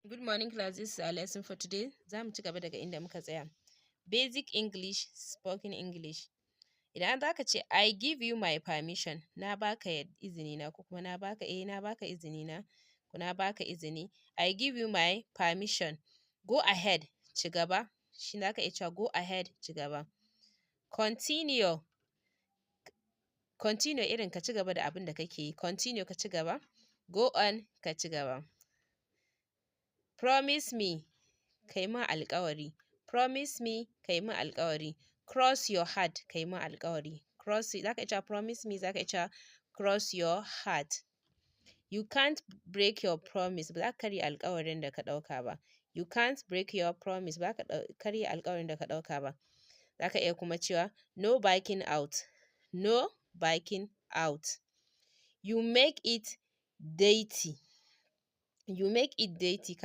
Good morning, class. This is our lesson for today. Za mu ci gaba daga inda muka tsaya. Basic English, Spoken English. Idan za ka ce "I give you my permission", na baka izini na, ko kuma na baka, eh, na baka izini na, ko na baka izini. I give you my permission. Go ahead, ci gaba. Shi za ka iya cewa "go ahead", ci gaba. Continue, continue irin ka ci gaba da abin da kake yi. Continue, ka ci gaba. Go on, ka ci gaba. Promise me, kai min alƙawari. Promise me, kai min alƙawari. Cross your heart, kai min alƙawari. Cross, za ka iya cewa "promise me", za ka iya cewa "cross your heart". You can't break your promise, ba za ka karya alƙawarin da ka ɗauka ba. You can't break your promise, ba za ka karya alƙawarin da ka ɗauka ba. Za ka iya kuma cewa "no backing out", no backing out. You make it dirty, you make it dirty. Ka